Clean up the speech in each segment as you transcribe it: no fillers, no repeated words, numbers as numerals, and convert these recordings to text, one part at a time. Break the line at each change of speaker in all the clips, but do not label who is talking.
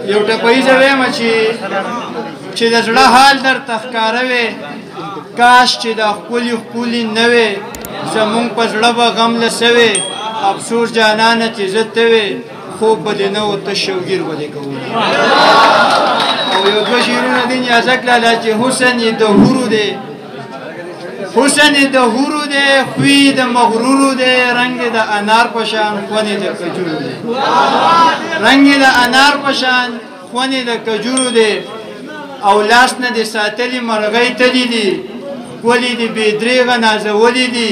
یو ټپیزه وایم چې د زړه حال درته ښکاره وي، کاش چې دا ښکلي ښکلي نه وې، زمونږ په زړه به غم له وې. افسوس جانانه چې زه ته وې، خوب به دې نه و، تش شوګیر به دې کوو. او یو دوه شعرونه دي نیازک لالا چې حسن یې د حورو دی، حسن یې د حورو دی، خوی د مغرورو دی، رنګ یې د انار په شان، خون یې د کجورو دی، رنګ یې د انار په شان، خون یې د کجورو دی. او لاس نه دې ساتلي مرغۍ تلي دي، ښکلي دي بې درېغه نازولي دي.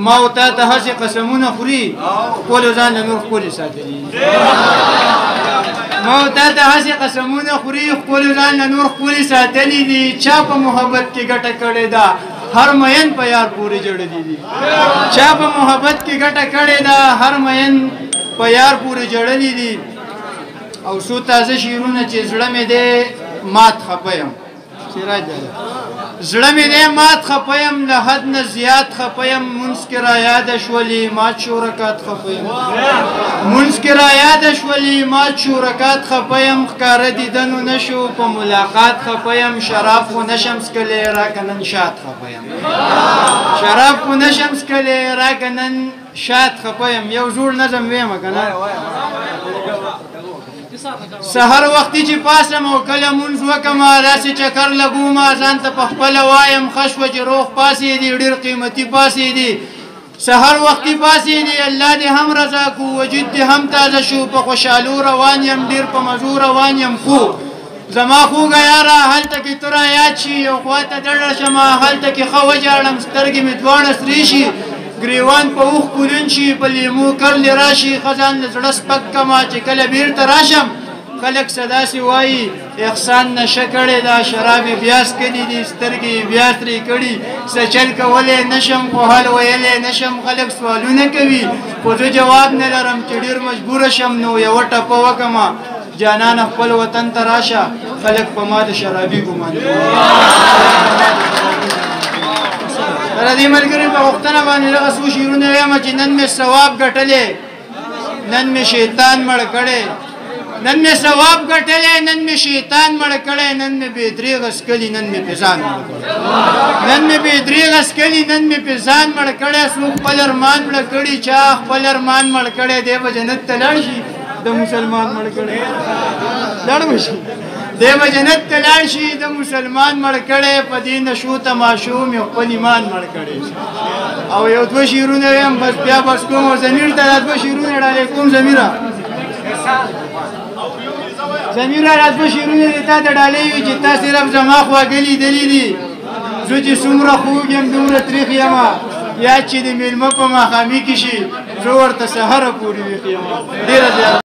ما او تا ته هسې قسمونه خوري، خپلو ځان له نور ښکلي ساتلي دي. ما او تا ته هسې قسمونه خوري، خپلو ځان له نور ښکلي ساتلي دي. چا په محبت کې ګټه کړې ده، هر مین په یار پورې جړلي دي. چا په محبت کې ګټه کړې ده، هر مین په یار پورې جړلي دي. او څو تازه شعرونه چې زړه مې دی مات خفه یم، سراج زړه مې دی مات خفه یم، له حد نه زیات خفه یم. مونځ کې را یاده شولې مات شو رکات خفه یم، مونځ کې را یاده شولې مات شو رکات خفه یم. ښکاره دیدنو نه شو په ملاقات خفه یم، شراب خو نشم څکلی راکه نن شات خفه یم، شراب خو نشم څکلی راکه نن شات خفه یم. یو زوړ نظم ویم که نه، سهار وختي چې پاسم او کله مونځ وکم، داسې چکر لګوم، ځان ته په خپله وایم ښه شوه چې روغ پاسې دي، ډېر قیمتي پاسې دي. سهار وختي پاسې دي، الله دې هم رضا کو، وجود دې هم تازه شو، په خوشحالو روان یم، ډېر په مزو روان یم. خو زما خوږه یاره هلته کې ته را یاد شي، یو خوا ته دړه شم، هلته کې ښه وژاړم، سترګې مې دواړه سرې شي، ګریوان په اوښکو لوند شي، په لیمو کرلې راشي، ښه ځان له زړه سپک کمه چې کله بیرته راشم. خلک څه داسې وایي احسان نشه کړې ده، شراب یې بیا څکلي دي، سترګې یې بیا ترې کړي، څه چل کولی نشم خو حل ویلی نشم. خلک سوالونه کوي خو زه جواب نه لرم، چې ډېر مجبوره شم نو یوه ټپه وکمه، جانانه خپل وطن ته راشه، خلک په ما د شرابي ګمان کوي. تر دې ملګري په غوښتنه باندې دغه څو شعرونه وایم چې نن مې ثواب ګټلی، نن مې شیطان مړ کړی، نن مې ثواب ګټلی، نن مې شیطان مړ کړی، نن مې بې درېغه څکلي، نن مې په ځان مړ کړی، نن مې بې درېغه څکلي، نن مې په ځان مړ کړی. څوک خپل ارمان مړ کړي، چا خپل ارمان مړ کړی دی به جنت ته لاړ شي، د مسلمان مړ کړی لاړ به شي، دی به جنت ته لاړ شي، د مسلمان مړ کړی. په دې نشو تماشو مې خپل ایمان مړ کړی. او یو دوه شعرونه وایم بس بیا بس کوم، او ضمیر ته دا دوه شعرونه ډالۍ کوم. ضمیره ضمیره دا دوه شعرونه دې تا ته ډالۍ وي چې تا صرف زما خواږه لیدلي دي. زه چې څومره خوږ یم دومره تریخ یم، یا چې د مېلمه په ماښامي کې شي زه ورته سهاره پورې ویښ یم. ډېره زیاته